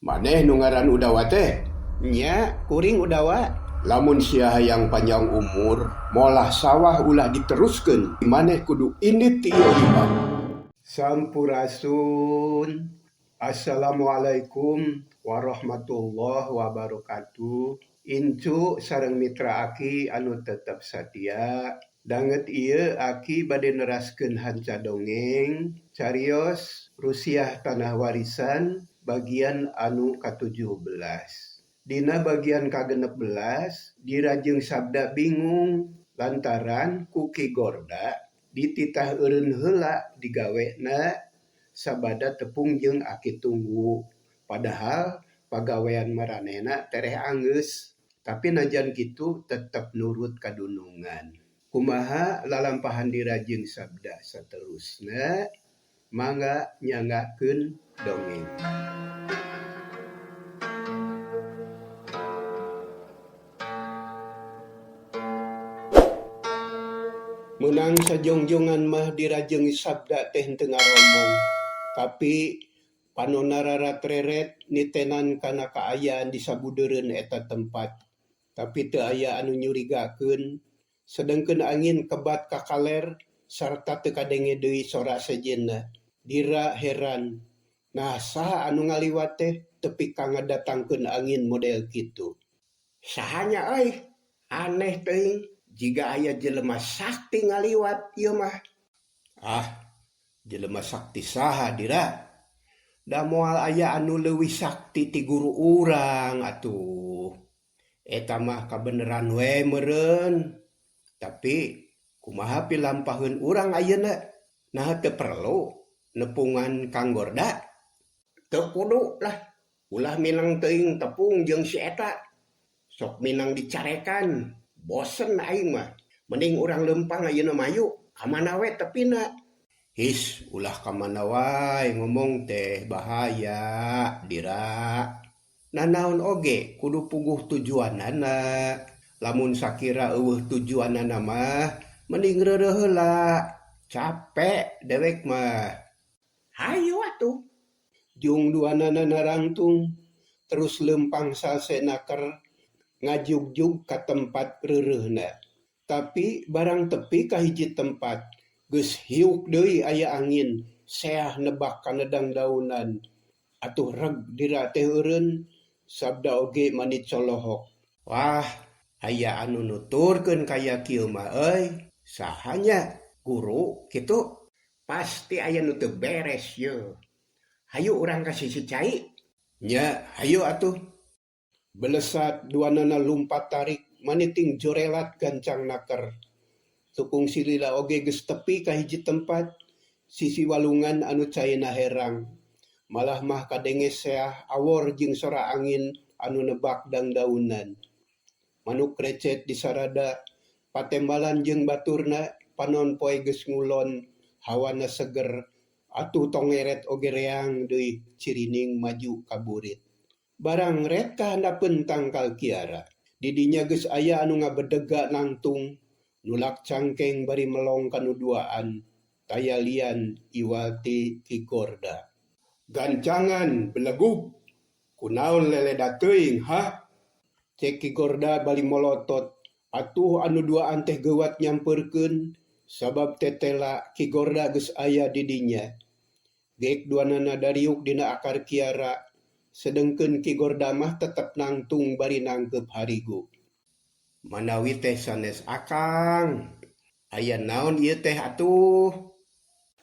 Maneh nu ngaran Udawa teh? Nya, kuring Udawa. Lamun sia hayang panjang umur, molah sawah ulah diteruskeun, maneh kudu indit ti ieu olimpat. Sampurasun. Assalamualaikum warahmatullah wabarakatuh. Incu sareng mitra aki anu tetep satia. Danget ieu aki bade neraskeun hanca dongeng carios Rusiah Tanah Warisan bagian anu katujuh belas. Dina bagian kagenep belas Dira jeung Sabda bingung lantaran ku Ki Gorda dititah eureun heula digawena sabada tepung jeung Aki Tunggu padahal pagawean maranehna tereh anggeus tapi najan kitu tetep nurut ka dunungan. Kumaha lalampahan Dira jeung Sabda saterusna mangga nyanggakeun dongeng. Meunang sajongjongan mah Dira jeung Sabda teh henteu ngaromong tapi panonna rarat-reret nitenan kana kaayaan di sabudeureun eta tempat tapi teu aya anu nyurigakeun sedengkeun angin kebat ka kaler sarta teu kadenge deui sora sejenna. Dira heran, nah saha anu ngaliwat teh tepi ka ngadatangkeun angin model kitu. Saha nya euy, aneh teuing jiga aya jelema sakti ngaliwat ieu mah. Ah, jelema sakti saha Dira? Da moal aya anu leuwih sakti ti guru urang atuh. Eta mah kabeneran we meureun. Tapi kumaha pilampaheun urang ayeuna? Naha teu perlu nepungan Kang Gorda? Teu kudu lah, ulah minang teuing tepung jeung si eta. Sok minang dicarekan, bosen aing mah. Mending urang leumpang ayeuna mayu, ka mana we tepina. His, ulah ka mana wae ngomong teh bahaya, Dira. Nanaon oge kudu puguh tujuanana. Lamun sakira eueuh tujuanana mah mending reureuh heula. Cape dewek mah. Hayu atuh. Jung duanana narangtung terus leumpang salse naker ngajugjug ka tempat reureuhna. Tapi barang tepi ka hiji tempat geus hiuk deui aya angin seah nebak kana dangdaunan. Atuh reg Dira teh eureun, Sabda oge mani colohok. Wah, aya anu nuturkeun kaya kieu mah euy. Saha nya? Guru kitu? Pasti aya nu teu beres yeuh. Hayu urang ka sisi cai. Nya, hayu atuh. Belesat duanana lumpat tarik maniting jorelat gancang naker. Tukung silila oge geus tepi ka hiji tempat sisi walungan anu caina herang. Malah mah kadenge seah awor jeung sora angin anu nebak dangdaunan. Manuk recet di sarada patembalan jeung baturna panon poe geus ngulon hawana seger atuh tongeret oge reang deui cirining maju ka burit. Barang ret ka handapeun tangkal kiara. Di dinya geus aya anu ngabedega nangtung nulak cangkeng bari melong ka nu duaan taya lian iwal ti Ki Gorda. Gancangan belegug kunaon leleda teuing hah? Cek Ki Gorda bari molotot atuh anu duaan teh geuwat nyampeurkeun sabab tetela Ki Gorda geus aya di dinya. Gek duanana dariuk dina akar kiara sedengkeun Ki Gorda mah tetep nangtung bari nangkeup harigu. Manawi teh sanes Akang. Aya naon ieu teh atuh?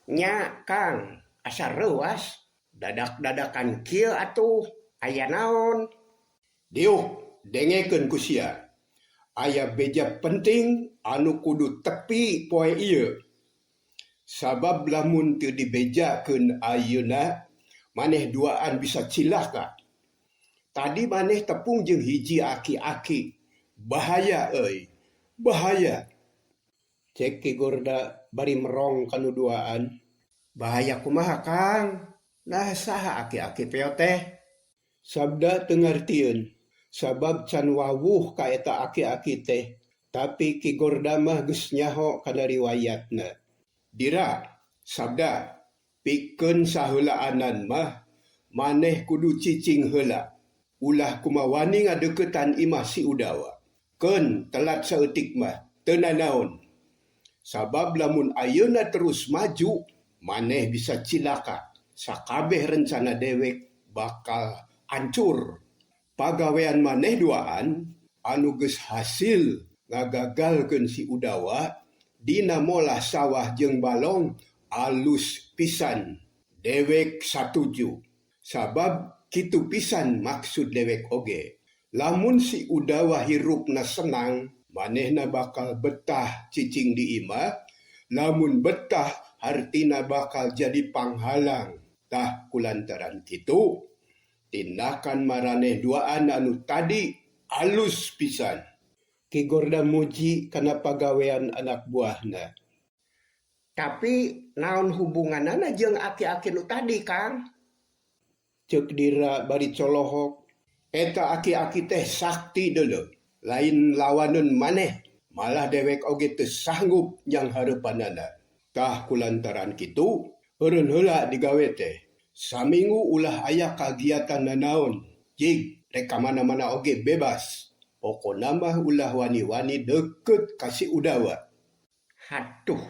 Nya Kang, asa reuas dadak-dadakan kieu atuh. Aya naon? Diuk, dengekeun ku sia. Aya beja penting anu kudu tepi poe ieu. Sabab lamun teu dibejakeun ayeuna, maneh duaan bisa cilaka. Tadi maneh tepung jeung hiji aki-aki. Bahaya euy, bahaya. Cek Ki Gorda bari merong ka nu duaan. Bahaya kumaha Kang? Nah saha aki-aki peo teh? Sabda teu ngartieun sabab can wawuh ka eta aki-aki teh tapi Ki Gorda mah geus nyaho kana riwayatna. Dira, Sabda, pikeun saheulaanan mah Maneh kudu cicing heula. Ulah kumawani ngadeuketan imah si Udawa. Keun telat saeutik mah teu nanaon. Sabab lamun ayeuna terus maju, maneh bisa cilaka. Sakabeh rencana dewek bakal ancur. Pagawean maneh duaan anu geus hasil ngagagalkeun si Udawa dina molah sawah jeung balong alus pisan. Dewek satuju. Sabab kitu pisan maksud dewek oge. Lamun si Udawa hirupna senang, manehna bakal betah cicing di imah. Lamun betah hartina bakal jadi panghalang. Tah kulantaran kitu, tindakan maraneh duaan anu tadi alus pisan. Ki Gorda muji kana pagawean anak buahna. Tapi naon hubunganana jeung aki-aki nu tadi, Kang? Ceuk Dira bari colohok. Eta aki-aki teh sakti deuleu, lain lawaneun maneh, malah dewek oge teu sanggup nyanghareupanana. Tah kulantaran kitu, eureun heula digawe teh. Saminggu ulah aya kagiatan nanaon, jig rek ka mana-mana oge bebas. Pokona mah ulah wani-wani deukeut ka si Udawa. Haduh,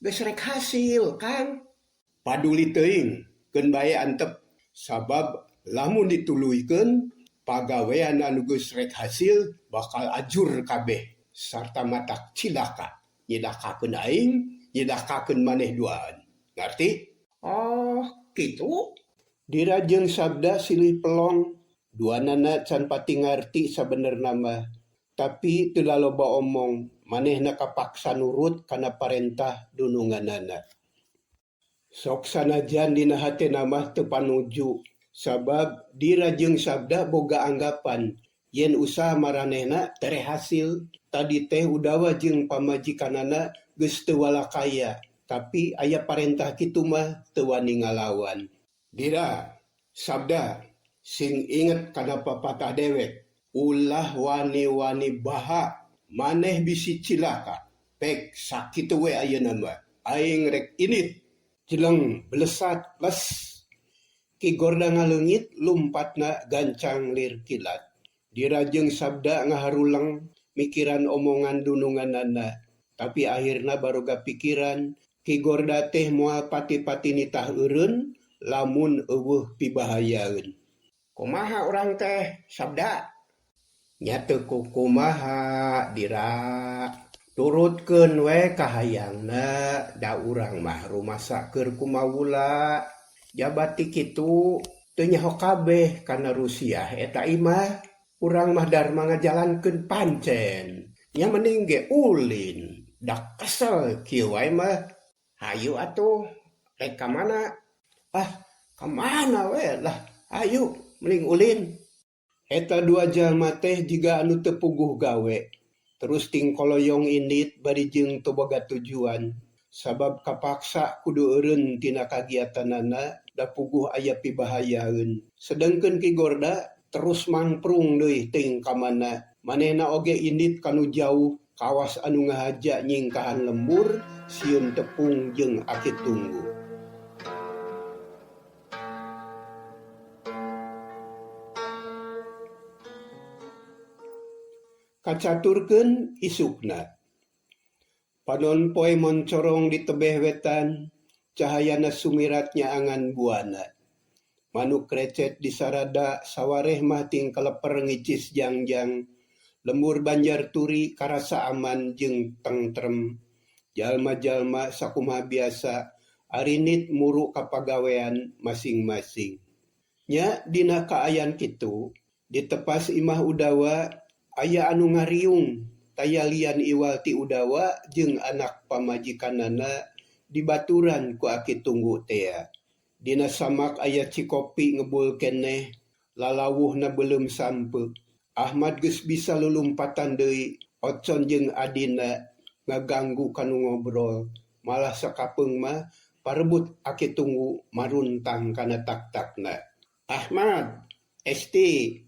geus rek hasil, Kang. Paduli teuing, keun bae antep. Sabab lamun dituluykeun, pagawean anu geus rek hasil bakal ajur kabeh sarta matak cilaka. Nyilakakeun aing, nyilakakeun maneh duaan. Ngarti? Oh, kitu? Dira jeung Sabda silih pelong. Duanana can pati ngarti sabenerna mah. Tapi teu laloba omong, manehna kapaksa nurut kana parentah dununganana. Sok sanajan dina hatena mah teu panuju, sabab Dira jeung Sabda boga anggapan yen usaha maranehna tereh hasil. Tadi teh Udawa jeung pamajikanana geus teu walakaya, tapi aya parentah kitu mah teu wani ngalawan. Dira, Sabda, sing inget kana papatah dewek, ulah wani-wani baha, maneh bisi cilaka. Pek sakitu we ayeuna mah, aing rek indit. Jeleng belesat les. Ki Gorda ngaleungit lumpatna gancang lir kilat. Dira jeung Sabda ngaharuleng mikiran omongan dununganana. Tapi akhirna baroga pikiran Ki Gorda teh moal pati-pati nitah eureun lamun eueuh pibahayaeun. Kumaha urang teh, Sabda? Nya teu kukumaha, Dira. Turutkeun we kahayangna, da urang mah rumasa keur kumawula. Jabati kitu teu nyaho kabeh kana Rusiah eta imah. Urang mah darma ngajalankeun pancen. Nya mending ge ulin, da kesel kieu wae mah. Hayu atuh, rek ka mana? Ah, ka mana we lah, hayu mending ulin. Eta dua jalma teh jiga anu teu puguh gawe. Terus tingkoloyong indit bari jeung teu boga tujuan. Sabab kapaksa kudu eureun tina kagiatanana da puguh aya pibahayaeun. Sedengkeun Ki Gorda terus mangprung deui teuing ka mana. Manehna oge indit kanu jauh kawas anu ngahaja nyingkahan lembur sieun tepung jeung aki tunggu. Kacaturkeun isukna. Panon poe moncorong di tebeh wetan, cahayana sumirat nyaangan buana. Manuk recet di sarada sawareh mah ting kaleper ngicis jangjang. Lembur Banjar Turi karasa aman jeung tentrem. Jalma-jalma sakumaha biasa arinit muru ka pagawean masing-masing. Nya dina kaayaan kitu, ditepas imah Udawa aya anu ngariung tayalian iwal ti Udawa jeung anak pamajikanana dibaturan ku aki tunggu tea. Dina samak aya cikopi ngebul keneh, lalawuhna beuleum sampeu. Ahmad geus bisa lulumpatan deui, Ocon jeung adina ngaganggu kanu ngobrol. Malah sakapeung mah parebut aki tunggu maruntang kana tak-takna. Ahmad, Esti,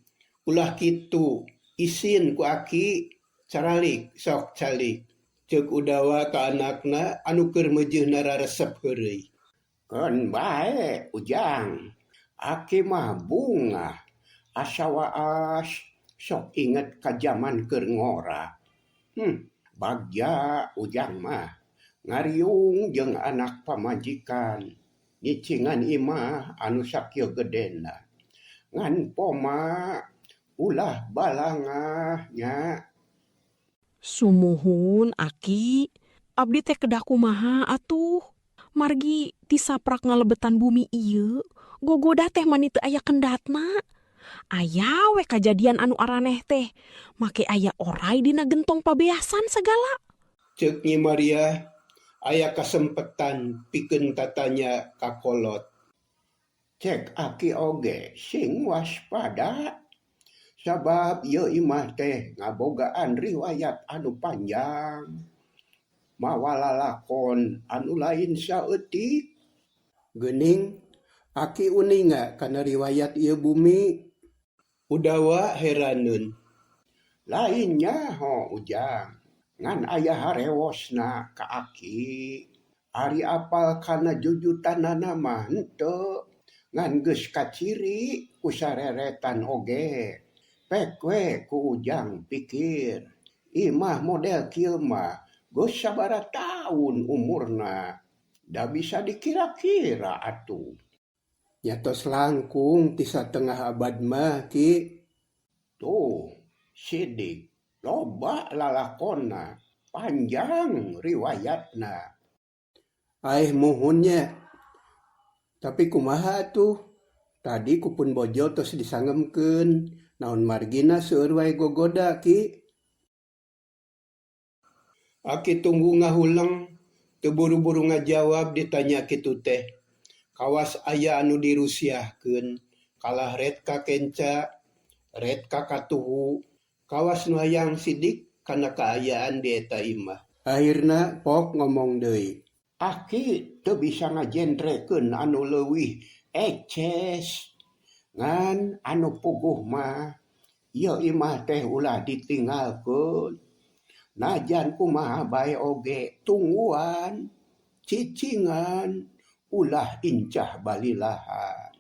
ulah kitu. Isin ku aki, caralik sok calik. Ceuk Udawa ka anakna anu keur meujeuhna raresep heureuy. Keun bae, Ujang. Aki mah bungah asa waas sok inget ka jaman keur ngora. Bagja Ujang mah ngariung jeung anak pamajikan nyicingan imah anu sakieu gedena. Ngan poma ulah balangah nya. Sumuhun, Aki, abdi teh kedah kumaha atuh? Margi ti saprak ngalebetan bumi ieu, gogoda teh mani teu aya kendatna. Aya we kajadian anu araneh teh, make aya oray dina gentong pabeasan sagala. Ceuk Nyi Maria aya kasempetan pikeun tatanya ka kolot. Cek aki oge sing waspada. Sabab ieu imah teh ngabogaan riwayat anu panjang. Mawa lalakon anu lain saeutik. Geuning, aki uninga kana riwayat ieu bumi? Udawa heraneun. Lain nyaho Ujang, ngan aya harewosna ka aki. Ari apal kana jujutanana mah henteu, ngan geus kaciri ku sareretan oge. Pek we ku Ujang pikir, imah model kieu mah geus sabaraha taun umurna, da bisa dikira-kira atuh. Nya tos langkung ti satengah abad mah, Ki. Tuh, sidik loba lalakonna, panjang riwayatna. Aeh muhun nya. Tapi kumaha atuh? Tadi ku pun bojo tos disangemkeun. Naon margina seueur wae gogoda, Ki? Aki tunggu ngahuleng, teu buru-buru ngajawab ditanya kitu teh. Kawas aya anu dirusiahkeun, kalah ret ka kenca, ret ka katuhu, kawas nu hayang sidik kana kaayaan di eta imah. Akhirna Pok ngomong deui. Aki teu bisa ngajentrekeun anu leuwih eces. Ngan anu puguh mah ieu imah teh ulah ditinggalkeun. Najan kumaha bae oge tungguan, cicingan, ulah incah balilahan.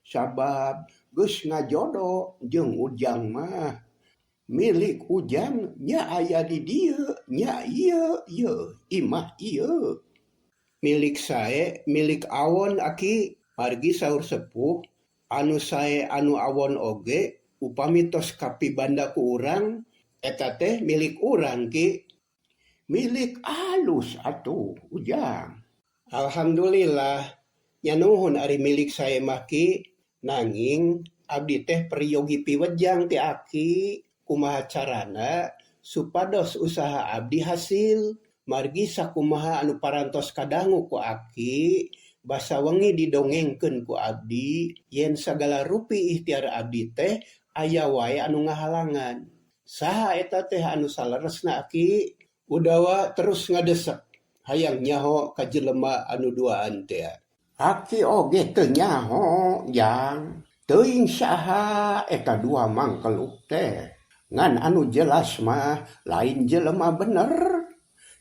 Sabab geus ngajodo jeung Ujang mah. Milik Ujang nya aya di dieu nya ieu ieu imah ieu. Milik sae milik awon, Aki. Margi saur sepuh anu sae anu awon oge upami tos kapibanda ku urang eta teh milik urang, Ki. Milik alus atuh Ujang. Alhamdulillah nya nuhun ari milik sae mah, Ki. Nanging abdi teh peryogi piwejang ti Aki, kumaha carana supados usaha abdi hasil. Margi sakumaha anu parantos kadangu ku Aki, basa wengi didongengkeun ku abdi yen sagala rupi ikhtiar abdi teh aya wae anu ngahalangan. Saha eta teh anu saleresna, Aki? Udawa terus ngadesek hayang nyaho ka jelema anu duaan tea. Aki oge teu nyaho, Jang. Teuing saha eta dua mangkeluk teh. Ngan anu jelas mah lain jelema bener.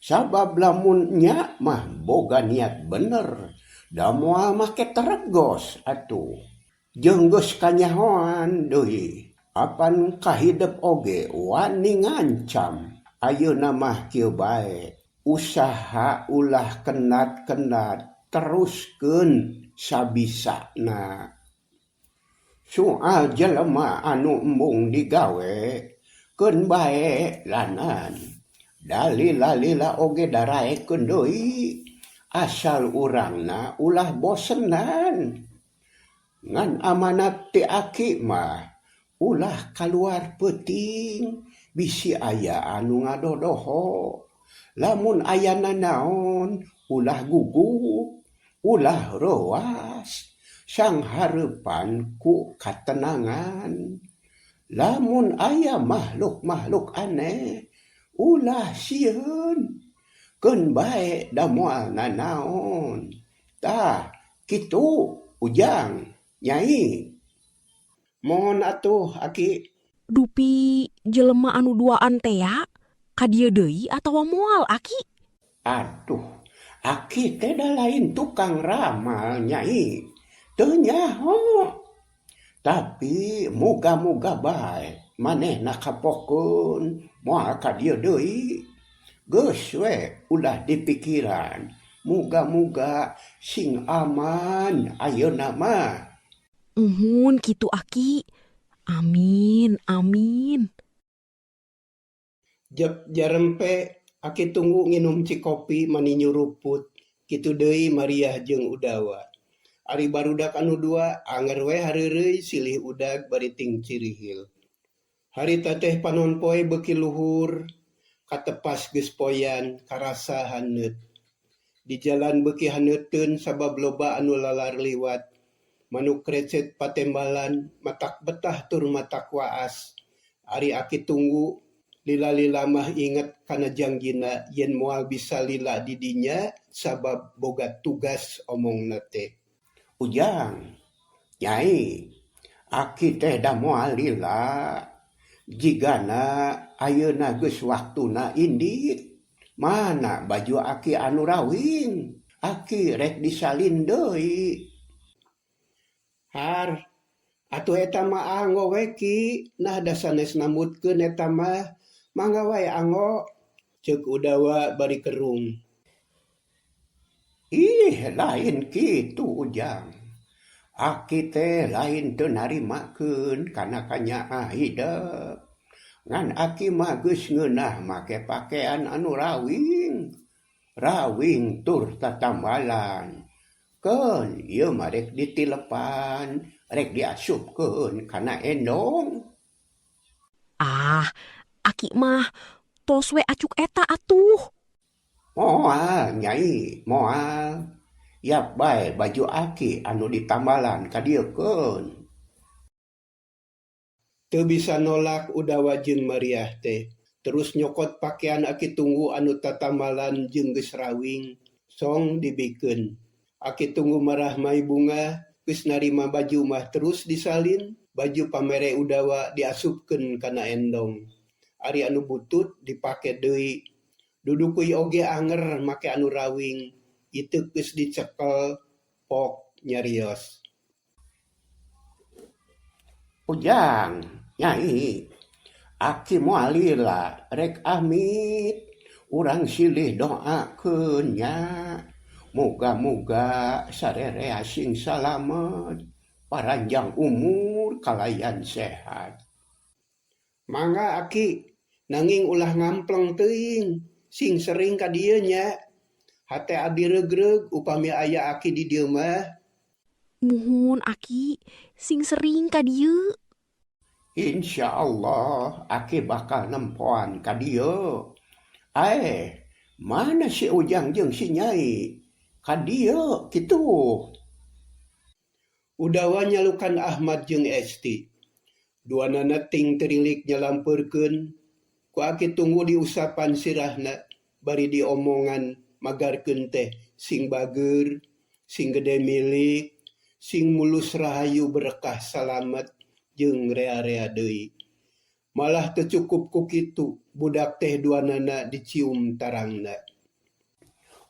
Sabab lamun nya mah boga niat bener, da moal make teregos atuh. Jeung geus kanyahoan deui, apan kahidep oge wani ngancam. Ayeuna mah kieu bae, usaha ulah kenat-kenat, teruskeun sabisana. Soal jelema anu embung digawe, keun bae lanan. Da lila-lila oge daraekeun deui, asal urangna ulah bosenan. Ngan amanat ti aki mah ulah kaluar peuting bisi aya anu ngadodoho. Lamun aya nanaon ulah gugup, ulah reuas, sanghareupan ku katenangan. Lamun aya makhluk-makhluk aneh ulah sieun, keun bae da moal nanaon. Tah kitu Ujang, Nyai. Mohon atuh, Aki. Dupi jelema anu duaan tea ka dieu deui atawa moal, Aki? Atuh, aki teh da lain tukang ramal, Nyai. Teu nyaho. Tapi muga-muga bae manehna kapokeun moal ka dieu deui. Geus we ulah dipikiran. Muga-muga sing aman ayeuna mah. Uhun kitu Aki. Amin, amin. Jep jarempe Aki Tunggu nginum cikopi mani nyuruput. Kitu deui Mariah jeung Udawa. Ari barudak anu dua anger we hareureuy silih udag bari ting cirihil. Harita teh panon poe beuki luhur, katepas geus poyan karasa haneut. Di jalan beuki haneuteun sabab loba anu lalar liwat. Manuk recet patembalan matak betah tur matak waas. Ari Aki Tunggu lila-lila mah inget kana jangjina yen moal bisa lila di dinya sabab boga tugas omongna teh. Ujang, Nyai, Aki teh da moal lila. Jigana ayeuna geus waktuna indit. Mana baju Aki anu rawing? Aki rek disalin deui. Har, atuh eta mah anggo we Ki, nah da sanes nambutkeun eta mah, mangga wae anggo, ceuk Udawa bari kerung. Ih, lain kitu Ujang. Aki teh lain teu narimakeun kana kanyaah hidep. Ngan Aki mah geus ngeunah make pakean anu rawing. Rawing tur tatambalan. Keun ieu mah rek ditilepan, rek diasupkeun kana endong. Ah, Aki mah tos we acuk eta atuh. Moal, Nyai, moal. Yap bae baju Aki anu ditambalan kadieukeun. Teu bisa nolak Udawa jeung Mariah teh. Terus nyokot pakean Aki Tunggu anu tatambalan jeung geus rawing, song dibikeun. Aki Tunggu marah mai bunga, geus narima baju mah terus disalin, baju pamere Udawa diasupkeun kana endong. Ari anu butut dipake deui. Dudukuy oge anger make anu rawing, iteuk geus dicekel, pok nyarios. Ujang, Nyai, Aki moal lila rek amit. Urang silih doakeun nya. Muga-muga sarerea sing salamet, paranjang umur kalayan sehat. Mangga Aki, nanging ulah ngampleng teuing, sing sering ka dieu nya. Hate abdi regreg upami aya Aki di dieu mah. Muhun Aki, sing sering ka dieu. Insya Allah Aki bakal nempoan ka dieu. Ae, mana si Ujang jeung si Nyai? Ka dieu kitu. Udawa nyalukan Ahmad jeung Esti. Duanana ting tirilik nyalampeurkeun, ku Aki Tunggu diusapan sirahna bari diomongan magarkeun teh sing bageur, sing gede milik, sing mulus rahayu berkah salamet jeung rea-rea deui. Malah teu cukup ku kitu, budak teh duanana dicium tarangna.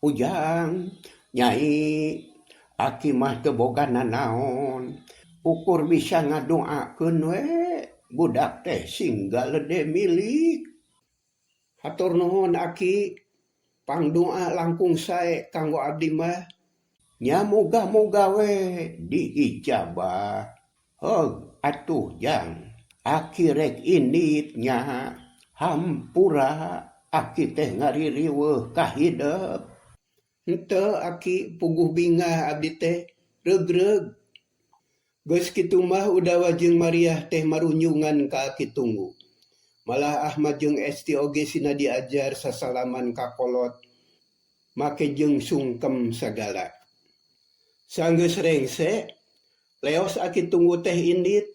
Ujang, Nyai, Aki mah teu boga nanaon. Ukur bisa ngadoakeun we, budak teh sing galede milik. Hatur nuhun Aki, pangdoa langkung sae kanggo abdi mah. Nya muga-muga we diijabah. Heug atuh Jang, Aki rek indit nya. Hampura Aki teh ngaririweuh ka hidep. Henteu Aki, puguh bingah abdi teh, regreg. Geus kitu mah Udawa jeung Mariah teh marunyungan ka Aki Tunggu. Malah Ahmad jeung Esti oge sina diajar sasalaman ka kolot, make jeung sungkem sagala. Sanggeus rengse, leos Aki Tunggu teh indit,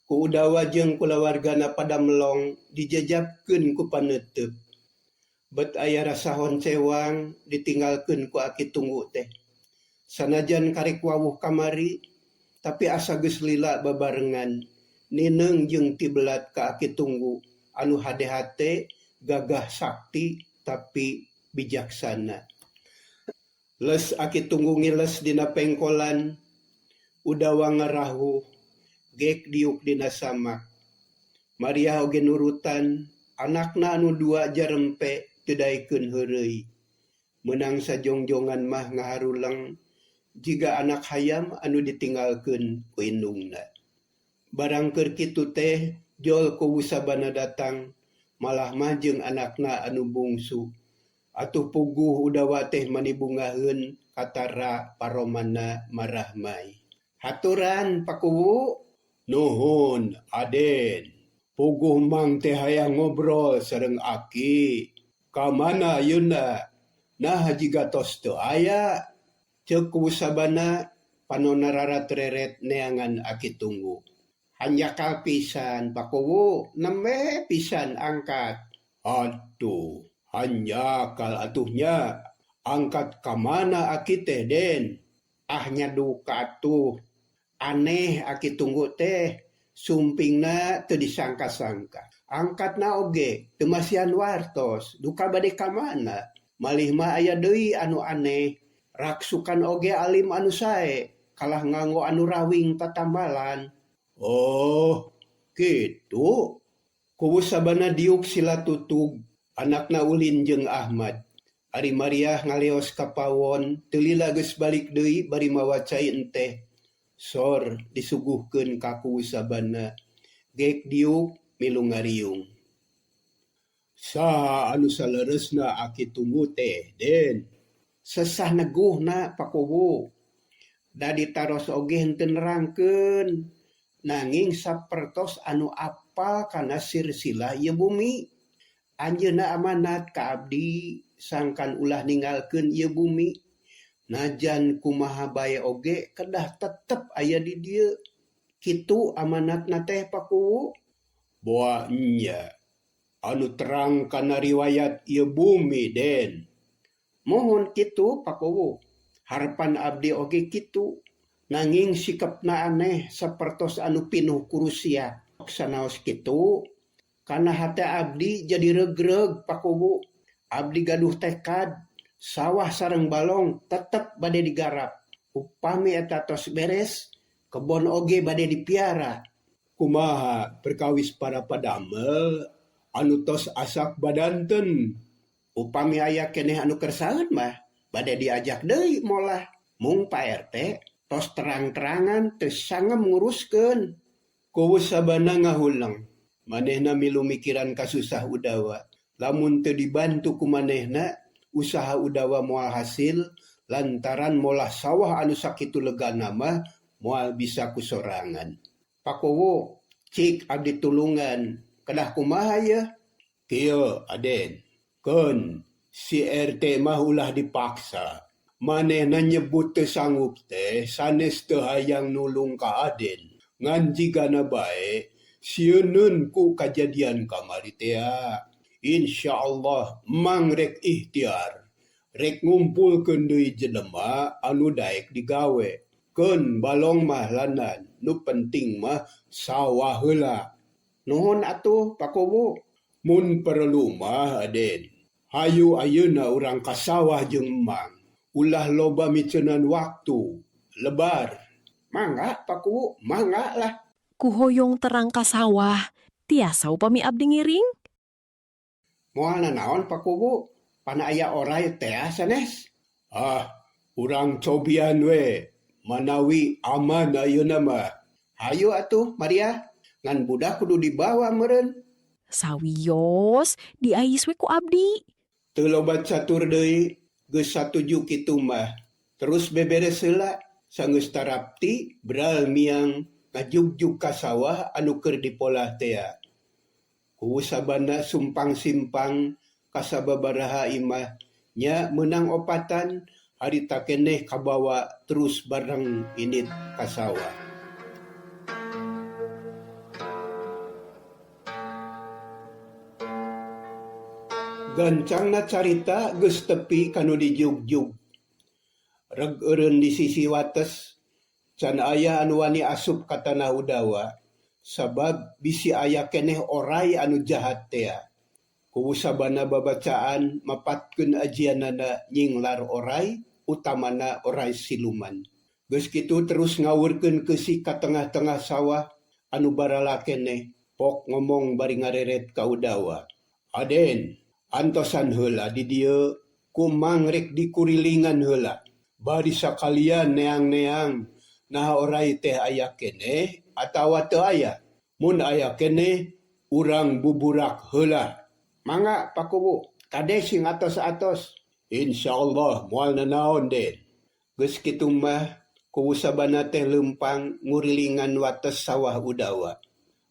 ku Udawa jeung kulawargana pada melong dijajabkeun ku paneuteub. Bet aya rasa honcewang ditinggalkeun ku Aki Tunggu teh. Sanajan karek wawuh kamari, tapi asa geus lila babarengan, nineung jeung tibelat ka Aki Tunggu anu hade-hate, gagah sakti tapi bijaksana. Les Aki Tunggu ngiles dina pengkolan, Udawa ngarahuh, Gek diuk dina samak. Mariah oge nurutan, anakna anu dua jarempe teu daekeun heureuy. Meunang sajongjongan mah ngaharuleng jiga anak hayam anu ditinggalkeun ku indungna. Barang keur kitu teh jol Kuwu Sabana datang, malah mah jeung anakna anu bungsu. Atuh puguh Udawa teh mani bungaheun katara paromanna marahmai. Haturan Pa Kuwu. Nuhun Aden. Puguh Mang teh hayang ngobrol sareng Aki. Ka mana ayeuna? Naha jiga tos teu aya? Ceuk Kuwu Sabana panonna raratreret neangan Aki Tunggu. Hanjakal pisan Pa Kuwu, nembe pisan angkat. Atuh, hanjakal atuh nya. Angkat ka mana Aki teh Den? Ah nya duka atuh. Aneh Aki Tunggu teh, sumpingna teu disangka-sangka. Angkatna oge teu masihan wartos, duka bade ka mana? Malih mah aya deui anu aneh, raksukan oge alim anu sae, kalah nganggo anu rawing tatambalan. Oh, kitu. Kuwu Sabana diuk sila tutug, anakna ulin jeung Ahmad. Ari Mariah ngaleos ka pawon, teu lila geus balik deui bari mawa cai enteh. Sor disuguhkeun ka Kuwu Sabana. Gek diuk milu ngariung. Saha anu saleresna Aki Tunggu teh, Den? Sesah neguhna Pa Kuwu. Da ditaros oge henteu nerangkeun. Nanging sapertos anu apal kana sirsilah ieu bumi. Anjeunna amanat ka abdi sangkan ulah ninggalkeun ieu bumi. Najan kumaha bae oge kedah tetep aya di dieu. Kitu amanatna teh Pa Kuwu. Boa nya. Anu terang kana riwayat ieu bumi, Den. Muhun kitu Pa Kuwu. Harepan abdi oge kitu. Nanging sikepna aneh sapertos anu pinuh ku rusia. Sanaos kitu kana hate abdi jadi regreg Pa Kuwu. Abdi gaduh tekad sawah sareng balong tetep bade digarap. Upami eta tos beres, kebon oge bade dipiara. Kumaha perkawis para padamel anu tos asak badanten. Upami aya keneh anu kersaeun mah bade diajak deui molah. Mung Pak RT tos terang-terangan teu sangem nguruskeun. Kuwu Sabana ngahuleng. Manehna milu mikiran kasusah Udawa. Lamun teu dibantu ku manehna, usaha Udawa moal hasil lantaran molah sawah anu sakitu legana mah moal bisa ku sorangan. Pa Kuwu, cik abdi tulungan, kedah kumaha yeuh? Kieu, Aden. Keun, si RT mah ulah dipaksa. Manehna nyebut teu sanggup teh sanes teu hayang nulung ka Aden. Ngan jigana bae sieuneun ku kajadian kamari tea. Insyaallah Mang rek ikhtiar. Rek ngumpulkeun deui jelema anu daek digawe. Keun balong mah lanan, nu penting mah sawah heula. Nuhun atuh Pa Kuwu. Mun perlu mah Aden, hayu ayeuna urang ka sawah jeung Emang. Ulah loba miceunan waktu. Lebar. Mangga Pa Kuwu, mangga lah. Kuhoyong terang ka sawah, tiasa upami abdi ngiring? Moal nanaon Pa Kuwu, pana aya oray tea sanes. Ah, urang cobian we. Manawi aman ayeuna mah. Hayu atuh Maria, ngan budak kudu dibawa meureun. Sawios, diais we ku abdi. Teu loba catur deui, geus satuju kitu mah. Terus beberes heula, sanggeus tarapti bral miang ngajugjug ka sawah anu keur dipolah tea. Kuwu Sabana sumpang-simpang ka sababaraha imah nya meunang opatan harita keneh kabawa terus bareng indit ka sawah. Gancangna carita geus tepi ka nu dijugjug. Reg eureun di sisi wates, can aya anu wani asup ka tanah Udawa, sabab bisi aya keneh oray anu jahat tea. Kuwu Sabana babacaan mapatkeun ajianana nyinglar oray, utamana oray siluman. Geus kitu terus ngawurkeun keusi ka tengah-tengah sawah. anu barala keneh pok ngomong bari ngareret ka Udawa. Aden, antosan heula di dieu ku Mang rek dikurilingan heula. Bari sakalian neang-neang naha oray teh aya keneh atawa teu aya. Mun aya keneh urang buburak heula. Mangga Pak Kuwu, kade sing atos-atos. Insyaallah moal nanaon Den. Geus kitu mah Kuwu Sabana teh leumpang ngurilingan wates sawah Udawa.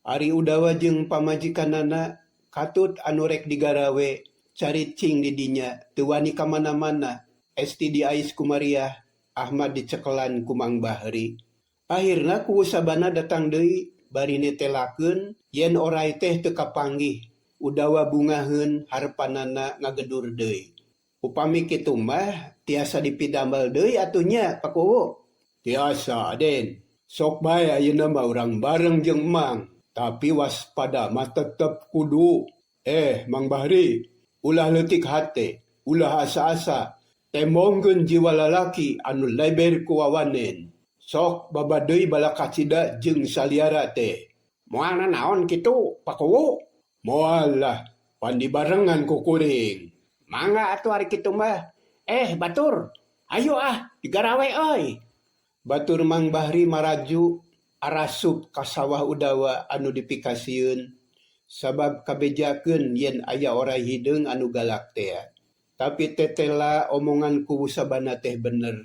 Ari Udawa jeung pamajikanana katut anu rek digarawe caricing di dinya teu wani ka mana-mana. Esti diais ku Mariah, Ahmad dicekelan ku Mang Bahri. Ahirna Kuwu Sabana datang deui bari netelakeun yen oray teh teu kapanggih. Udawa bungaheun harepanana ngagedur deui. Upami kitu mah tiasa dipidamel deui atuh nya Pak Kuwu. Tiasa Aden, sok bae ayeuna mah urang bareng jeung Emang, tapi waspada mah tetep kudu. Mang Bahri, ulah leutik hate, ulah asa-asa, tembongkeun jiwa lalaki anu leber ku wawanen. Sok baba deui bala kacida jeung saliara teh. Moal nanaon kitu, Pak Kuwu? Moal lah, pan dibarengan ku kuring. Mangga atuh ari kitu mah. Batur, ayo ah, digarawe euy. Batur Mang Bahri maraju arasup ka sawah Udawa anu dipikasieun sabab kabejakeun yen aya oray hideung anu galak tea. Tapi tetela omongan Kuwu Sabana teh bener.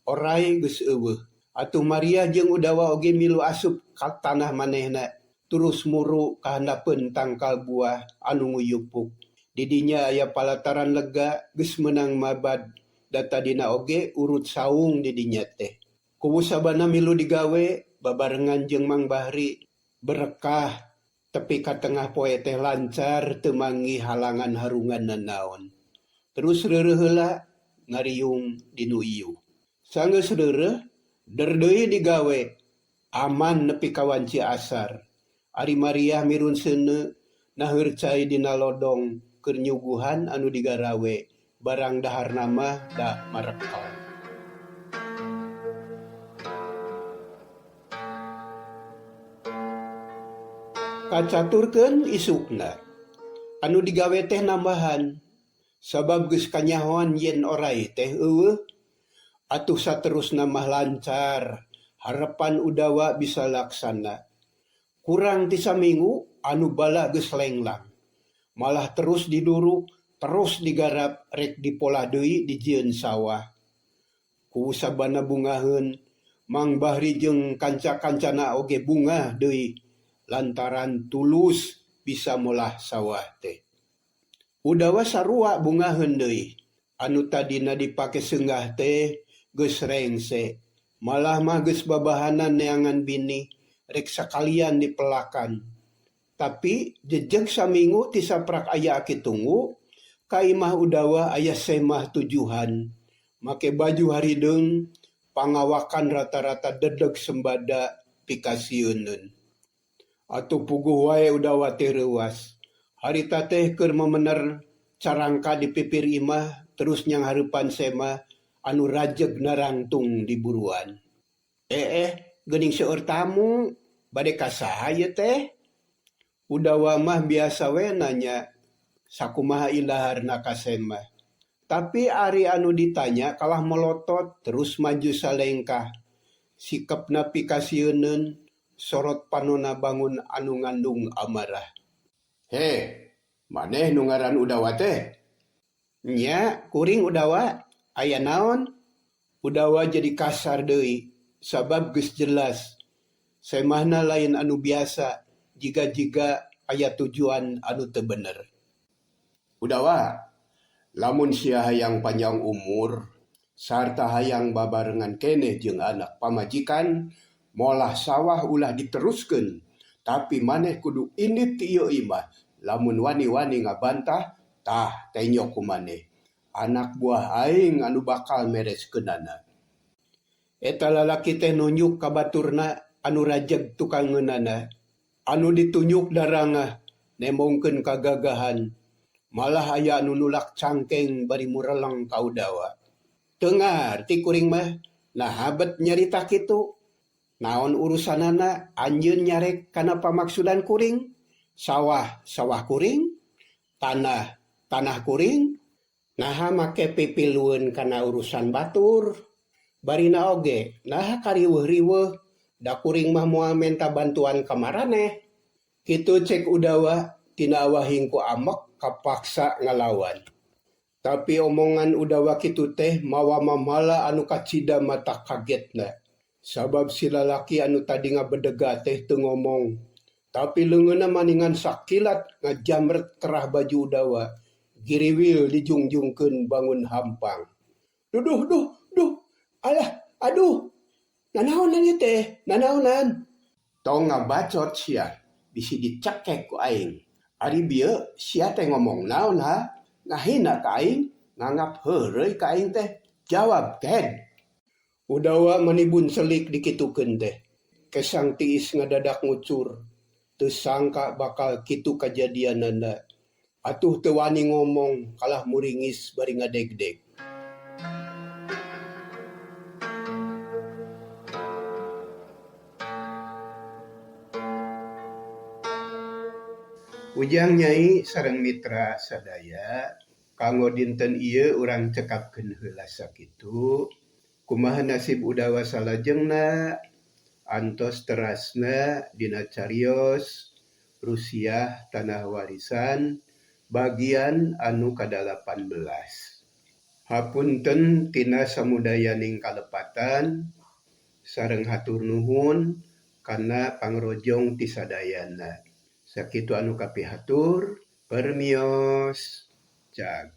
Oray geus eueuh. Atuh Maria jeung Udawa oge milu asup ka tanah manehna terus muru ka handapeun tangkal buah anu nguyupuk. Di dinya aya palataran lega geus meunang mabad da tadina oge urut saung di dinya teh. Kuwu Sabana milu digawe babarengan jeung Mang Bahri berekah tepi ka tengah poe teh lancar teu manggih halangan harungan nanaon. Terus reureuh heula ngariung dinu ieu. Sanggeus reureuh der deui digawe aman nepi ka wanci asar. Ari Maria mirun seuneu naheur cai dina lodong keur nyuguhan anu digarawe barang daharna mah da marekel. Kacaturkeun isukna anu digawe teh nambahan sabab geus kanyahoan yen oray teh eueuh. Atuh saterusna mah lancar harepan Udawa bisa laksana. Kurang ti saminggu anu bala geus lenglang. Malah terus diduruk, terus digarap rek dipolah deui dijieun sawah. Kuwu Sabana bungaheun, Mang Bahri jeung kanca-kancana oge bungah deui lantaran tulus bisa molah sawah teh. Udawa sarua bungaheun deui. Anu tadina dipake seunggah teh geus rengse. Malah mah geus babahanan neangan bini rek sakalian dipelakan. Tapi jejeg saminggu ti saprak aya aki tunggu, ka imah Udawa aya semah tujuhan. Make baju harideung, pangawakan rata-rata dedeg sembada pikasieuneun. Atuh puguh wae Udawa teh reuas. Harita teh keur memener carangka di pipir imah terus nyanghareupan semah anu rajeg narangtung di buruan. Geuning seueur tamu, bade ka saha ieu teh? Udawa mah biasa we nanya sakumaha ilaharna ka semah. Tapi ari anu ditanya kalah melotot terus maju salengkah. Sikepna pikasieuneun, sorot panona bangun anu ngandung amarah. He, maneh nu ngaran Udawa teh? Nya, kuring Udawa. Aya naon? Udawa jadi kasar deui, sabab geus jelas. Semahna lain anu biasa, jiga-jiga aya tujuan anu teu bener. Udawa, lamun sia hayang panjang umur, sarta hayang babarengan keneh jeung anak pamajikan, molah sawah ulah diteruskeun, tapi maneh kudu indit ti ieu imah. Lamun wani-wani ngabantah, tah tenyok ku maneh. Anak buah aing anu bakal mereskeunana. Eta lalaki teh nunjuk ka baturna anu rajeg tukangeunana. Anu ditunjuk darangah nembongkeun kagagahan. Malah aya anu nulak cangkeng bari mureleng ka Udawa. Teu ngarti kuring mah, naha bet nyarita kitu. Naon urusanana anjeun nyarek kana pamaksudan kuring? Sawah, sawah kuring, tanah, tanah kuring. Naha make pipilueun kana urusan batur? Barina oge naha kariweuh-riweuh da kuring mah moal menta bantuan ka maraneh. Kitu cek Udawa tina awahing ku amek kapaksa ngalawan. Tapi omongan Udawa kitu teh mawa mamala anu kacida matak kagetna. Sabab si lalaki anu tadi ngabedega teh teu ngomong. Tapi leungeunna maningan sakilat ngajamret kerah baju Udawa giriwil dijungjungkeun bangun hampang. Duduh duh duh alah aduh nanaonan ieu teh nanaonan. Tong ngabacot sia bisi dicekek ku aing. Ari bieu sia teh ngomong naon ha? Ngahina ka aing, nganggap heureuy ka aing teh. Jawab ked. Udawa mani bunselik dikitukeun teh. Kesang tiis ngadadak ngucur. Teu sangka bakal kitu kajadianana. Atuh teu wani ngomong kalah muringis bari ngadegdeg. Ujang Nyai sareng mitra sadaya kanggo dinten ieu urang cekapkeun heula sakitu. Kumaha nasib Udawa salajengna antos terasna dina carios Rusiah Tanah Warisan bagian anu ka-18. Hapunten tina samudayaning kalepatan sareng hatur nuhun kana pangrojong ti sadayana. Sakitu anu kapihatur, permios, cag.